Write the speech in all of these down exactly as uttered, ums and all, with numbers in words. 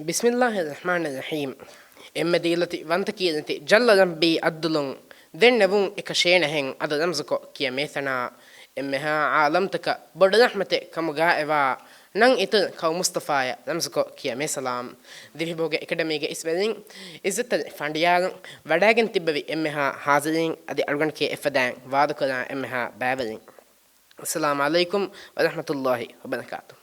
ބިސްމިއްލާހި ރަޙްމާނި ރަޙީމް. އެންމެ ދީލަތި ވަންތަކީ ނެތި ޖައްލަ ރައްބީ އައްދުލުން ދެންނެވުން އެކަށޭނަހެން އަދަ ރަމްޒުކޮށް ކިޔަމޭތަނާ އެންމެހާ އާލަމްތަކަށް ބޮޑު ރަޙްމަތެއް ކަމުގާއެވާ ނަން އިތުރު ކައު މުސްތަފާޔަށް ރަމްޒުކޮށް ކިޔަމޭ ސަލާމް. ދިވެހިބަހުގެ އެކަޑަމީގެ އިސްވެރިން، އިއްޒަތްތެރި ފަނޑިޔާރުން، ވަޑައިގެން ތިއްބެވި އެންމެހާ ހާޒިރީން އަދި އަޅުގަނޑަކީ އެފަދައިން ވާދަކުރާ އެންމެހާ ބައިވެރިން. އައްސަލާމު ޢަލައިކުމް ވަރަޙްމަތުﷲ ވަބަރަކާތު.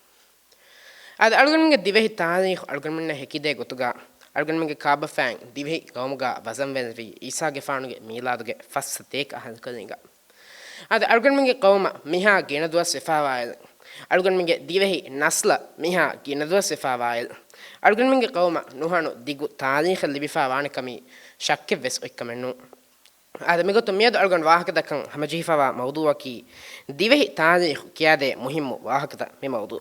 އަދި އަޅުގަނޑުގެ ދިވެހި ތާރީޚު އަޅުގަނޑުމެންނަށް ހެކިދޭ ގޮތުގަ، އަޅުގަނޑުމެންގެ ކާބަފައިން ދިވެހި ގައުމުގަ ވަޒަންވެރިވީ އީސާގެފާނުގެ މީލާދުގެ ފަސް ސަތޭކަ އަހަރު ކުރީގަ. އަދި އަޅުގަނޑުމެންގެ ގައުމަށް މިހާ ގިނަ ދުވަސް ވެފާވާއިރު، އަޅުގަނޑުމެންގެ ދިވެހި ނަސްލަށް މިހާ ގިނަ ދުވަސް ވެފާވާއިރު، އަޅުގަނޑުމެންގެ ގައުމަށް ނުހަނު ދިގު ތާރީޚެއް ލިބިފާ ވާނެ ކަމީ ޝައްކެއްވެސް އޮތްކަމެއް ނޫން. އާދެ، މިގޮތުން މިއަދު އަޅުގަނޑު ވާހަކަދައްކަން ހަމަޖެހިފައިވާ މައުޟޫއަކީ، ދިވެހި ތާރީޚު ކިޔާދޭ މުހިއްމު ވާހަކަތައް މި މައުޟޫ.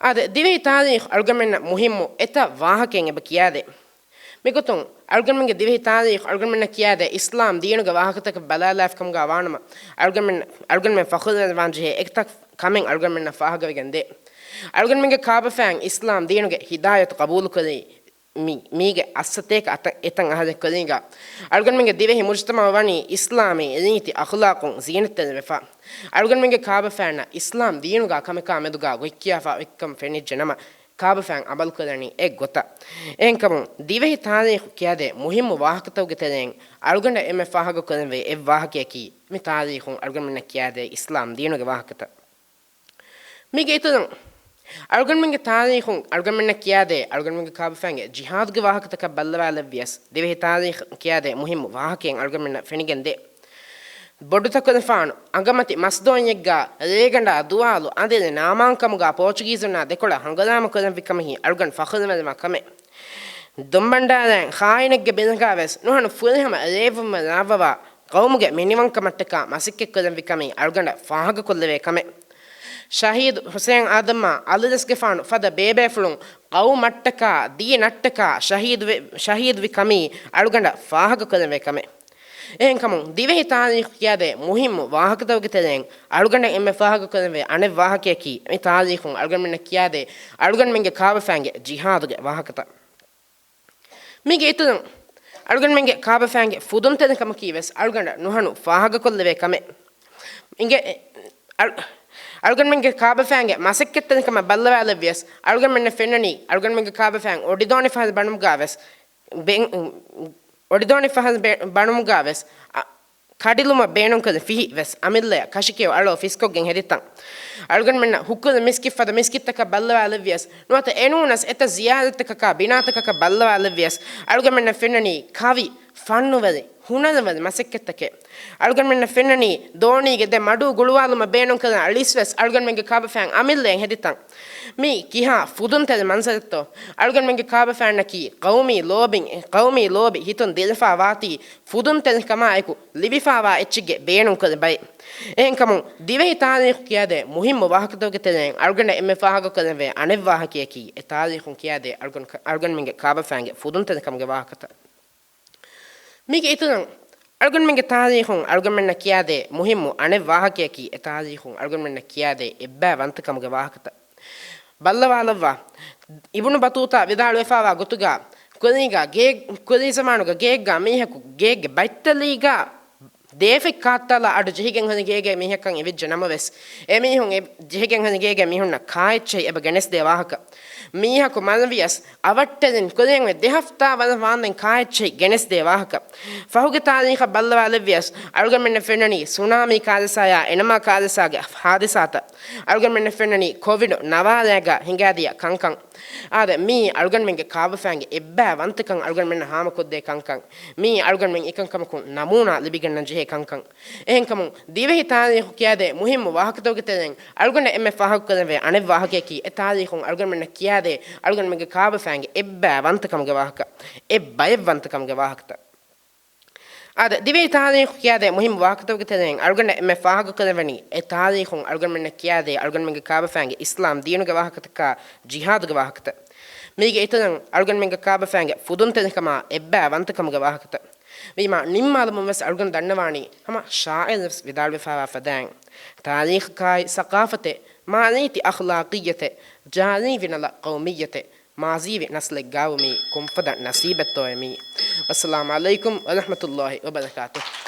އާދެ، ދިވެހި ތާރީޚު އަޅުގަނޑުމެންނަށް މުހިއްމު އެތައް ވާހަކައެއް އެބަ ކިޔާދޭ. މިގޮތުން އަޅުގަނޑުމެންގެ ދިވެހި ތާރީޚު އަޅުގަނޑުމެންނަށް ކިޔާދޭ އިސްލާމް ދީނުގެ ވާހަކަތަކަށް ބަލާލާފި ކަމުގަ ވާނަމަ، އަޅުގަނޑުމެން، އަޅުގަނޑުމެން ފަޚުރުވެވާން ޖެހޭ އެތައް ކަމެއް އަޅުގަނޑުމެންނަށް ފާހަގަވެގެން ދޭ. އަޅުގަނޑުމެންގެ ކާބަފައިން އިސްލާމް ދީނުގެ ހިދާޔަތު ޤަބޫލުކުރީ، މި، މީގެ އަށްސަތޭކަ އަތަ-، އެތަން އަހަރެއް ކުރީގަ، އަޅުގަނޑުމެންގެ ދިވެހި މުޖުތަމަޢު ވަނީ އިސްލާމީ ރީތި އަޚުލާޤުން ޒީނަތްތެރިވެފަ. އަޅުގަނޑުމެންގެ ކާބަފައިންނަށް އިސްލާމް ދީނުގަ ކަމެކާ މެދުގަ ގޮތްކިޔާފަ އޮތްކަން ފެނިއްޖެނަމަ، ކާބަފައިން ޢަމަލުކުރަނީ އެއްގޮތަށް. އެހެންކަމުން، ދިވެހި ތާރީޚު ކިޔާދޭ މުހިއްމު ވާހަކަތަކުގެ ތެރެއިން އަޅުގަނޑަށް އެންމެ ފާހަގަކުރެވޭ އެއް ވާހަކަޔަކީ، މި ތާރީޚުން އަޅުގަނޑުމެންނަށް ކިޔާދޭ އިސްލާމް ދީނުގެ ވާހަކަތައް. މީގެ އިތުރުން، އަޅުގަނޑުމެންގެ ތާރީޚުން އަޅުގަނޑުމެންނަށް ކިޔާދޭ އަޅުގަނޑުމެންގެ ކާބަފައިންގެ ޖިހާދުގެ ވާހަކަތަކަށް ބައްލަވާލެއްވިޔަސް، ދިވެހި ތާރީޚުން ކިޔާދޭ މުހިއްމު ވާހަކައެއް އަޅުގަނޑުމެންނަށް ފެނިގެންދޭ. ބޮޑުތަކުރެފާނު އަނގަމަތި މަސްދޯންޏެއްގަ ރޭގަނޑާ ދުވާލު އަނދިރި ނާމާންކަމުގަ ޕޯޗުގީޒުންނާ ދެކޮޅަށް ހަނގަރާމަ ކުރެވި ކަމަކީ އަޅުގަނޑު ފަޚުރުވެރިވާ ކަމެއް. ދޮންބަންޑާރައިން ޚާއިނެއްގެ ބިރުގަ ވެސް ނުހަނު ފުރިހަމަ ރޭވުމަށް ރާވަވާ ޤައުމުގެ މިނިވަންކަމަށްޓަކާ މަސައްކަތްކުރެއްވި ކަމީ އަޅުގަނޑަށް ފާހަގަކޮށްލެވޭ ކަމެއް. ޝަހީދު ޙުސައިން އާދަމްއާ އަލިރަސްގެފާނު ފަދަ ބޭބޭފުޅުން ޤައުމަށްޓަކާ ދީނަށްޓަކާ ޝަހީދުވެ-، ޝަހީދުވި ކަމީ އަޅުގަނޑަށް ފާހަގަކުރެވޭ ކަމެއް. އެހެންކަމުން، ދިވެހި ތާރީޚު ކިޔާދޭ މުހިއްމު ވާހަކަތަކުގެ ތެރެއިން އަޅުގަނޑަށް އެންމެ ފާހަގަކުރެވޭ އަނެއް ވާހަކަޔަކީ، މި ތާރީޚުން އަޅުގަނޑުމެންނަށް ކިޔާދޭ އަޅުގަނޑުމެންގެ ކާބަފައިންގެ ޖިހާދުގެ ވާހަކަތައް. މީގެ އިތުރުން، އަޅުގަނޑުމެންގެ ކާބަފައިންގެ ފުދުންތެރިކަމަކީ ވެސް އަޅުގަނޑަށް ނުހަނު ފާހަގަކޮށްލެވޭ ކަމެއް. އިނގޭ، އަޅު-، އަޅުގަނޑުމެންގެ ކާބަފައިންގެ މަސައްކަތްތެރިކަމަށް ބައްލަވާލެއްވިޔަސް، އަޅުގަނޑުމެންނަށް ފެންނަނީ، އަޅުގަނޑުމެންގެ ކާބަފައިން އޮޑިދޯނިފަހަރު ބަނުމުގަ ވެސް، ބެ-، އޮޑިދޯނި ފަހަރު ބެ-، ބަނުމުގަ ވެސް، އަ، ކަޑިލުމަށް ބޭނުންކުރި ފިހި ވެސް އަމިއްލަޔަށް ކަށިކެޔޮ އަޅޯ ފިސްކޮށްގެން ހެދިތަން. އަޅުގަނޑުމެންނަށް ހުކުރު މިސްކިތް ފަދަ މިސްކިތްތަކަށް ބައްލަވާލެއްވިޔަސް، ނުވަތަ އެނޫނަސް އެތައް ޒިޔާރަތްތަކަކާ ބިނާތަކަކަށް ބައްލަވާލެއްވިޔަސް، އަޅުގަނޑުމެންނަށް ފެންނަނީ ކަވި، ފަންނުވެރި، ހުނަރުވެރި މަސައްކަތްތަކެއް. އަޅުގަނޑުމެންނަށް ފެންނަނީ ދޯނީގެ ދެ މަޑު ގުޅުވާލުމަށް ބޭނުންކުރާ އަޅިސް ވެސް އަޅުގަނޑުމެންގެ ކާބަފައިން އަމިއްލައިން ހެދިތަން. މީ ކިހާ ފުދުންތެރި މަންޒަރެއްތޯ؟ އަޅުގަނޑުމެންގެ ކާބަފައިންނަކީ ޤައުމީ ލޯބިން، ޤައުމީ ލޯބި ހިތުން ދިރިފާ ވާތީ، ފުދުންތެރިކަމާއެކު ލިބިފާވާ އެއްޗެއްގެ ބޭނުންކުރި ބައެއް. އެހެންކަމުން، ދިވެހި ތާރީޚު ކިޔާދޭ މުހިއްމު ވާހަކަތަކުގެ ތެރެއިން އަޅުގަނޑަށް އެންމެ ފާހަގަކުރެވޭ އަނެއް ވާހަކަޔަކީ، އެ ތާރީޚުން ކިޔާދޭ އަޅުގަނޑު-، އަޅުގަނޑުމެންގެ ކާބަފައިންގެ ފުދުންތެރިކަމުގެ ވާހަކަތައް. މީގެ އިތުރުން، އަޅުގަނޑުމެންގެ ތާރީޚުން އަޅުގަނޑުމެންނަށް ކިޔާދޭ މުހިއްމު އަނެއް ވާހަކަޔަކީ، އެ ތާރީޚުން އަޅުގަނޑުމެންނަށް ކިޔާދޭ އެއްބައިވަންތަކަމުގެ ވާހަކަތައް. ބައްލަވާލައްވާ، އިބުނު ބަތޫތާ ވިދާޅުވެފާވާ ގޮތުގަ، ކުރީގަ ގޭ-، ކުރީ ޒަމާނުގަ ގެއެއްގަ މީހަކު ގޭގެ ބައްތަލީގަ ދޭފެއް ކާއްތާލާ އަޑު ޖެހިގެން ހުރި ގޭގެ މީހަކަށް އިވިއްޖެ ނަމަވެސް، އެމީހުން އެ ޖެހިގެން ހުރި ގޭގެ މީހުންނަށް ކާއެއްޗެހި އެބަ ގެނެސްދޭ ވާހަކަ. މީހަކު މަރަންވިޔަސް، އަވަށްޓެރިން ކުރިއަށް އޮތް ދެ ހަފްތާ ވަރަށް ވާންދެން ކާއެއްޗެހި ގެނެސްދޭ ވާހަކަ. ފަހުގެ ތާރީޚަށް ބައްލަވާލެއްވިޔަސް، އަޅުގަނޑުމެންނަށް ފެންނަނީ ސުނާމީ ކާރިސާޔާ އެނަމާ ކާރިސާގެ ހާދިސާތައް. އަޅުގަނޑުމެންނަށް ފެންނަނީ ކޮވިޑު ނަވާރައިގަ ހިނގާދިޔަ ކަންކަން. އާދެ، މީ އަޅުގަނޑުމެންގެ ކާބަފައިންގެ އެއްބައިވަންތަކަން އަޅުގަނޑުމެންނަށް ހާމަކޮށްދޭ ކަންކަން. މީ އަޅުގަނޑުމެން އެކަންކަމަކުން ނަމޫނާ ލިބިގަންނަން ޖެހޭ ކަންކަން. އެހެންކަމުން، ދިވެހި ތާރީޚު ކިޔާދޭ މުހިއްމު ވާހަކަތަކުގެ ތެރެއިން އަޅުގަނޑަށް އެންމެ ފާހަގަކުރެވޭ އަނެއް ވާހަކަޔަކީ، އެ ތާރީޚުން އަޅުގަނޑުމެންނަށް ކިޔާދޭ އަޅުގަނޑުމެންގެ ކާބަފައިންގެ އެއްބައިވަންތަކަމުގެ ވާހަކަ، އެއްބައެއްވަންތަކަމުގެ ވާހަކަތައް. އާދެ، ދިވެހި ތާރީޚު ކިޔާދޭ މުހިއްމު ވާހަކަތަކުގެ ތެރެއިން އަޅުގަނޑަށް އެންމެ ފާހަގަކުރެވެނީ، އެ ތާރީޚުން އަޅުގަނޑުމެންނަށް ކިޔާދޭ އަޅުގަނޑުމެންގެ ކާބަފައިންގެ އިސްލާމް ދީނުގެ ވާހަކަތަކާ ޖިހާދުގެ ވާހަކަތައް. މީގެ އިތުރުން އަޅުގަނޑުމެންގެ ކާބަފައިންގެ ފުދުންތެރިކަމާ އެއްބައިވަންތަކަމުގެ ވާހަކަތައް. ވީމާ، ނިންމާލުމުން ވެސް އަޅުގަނޑު ދަންނަވާނީ، ހަމަ ޝާއިރު ވެސް ވިދާޅުވެފައިވާ ފަދައިން، ތާރީޚަކާއި ސަޤާފަތެއް، މާ ރީތި އަޚްލާޤިއްޔަތެއް، ޖާރީ ވިނަލަ ޤައުމިއްޔަތެއް، މާޒީވި ނަސްލެއްގާވުމީ ކޮންފަދަ ނަސީބެއްތޯއެ މީ؟ ވައްސަލާމު ޢަލައިކުމް ވަރަޙްމަތުﷲި ވަބަރަކާތުހު.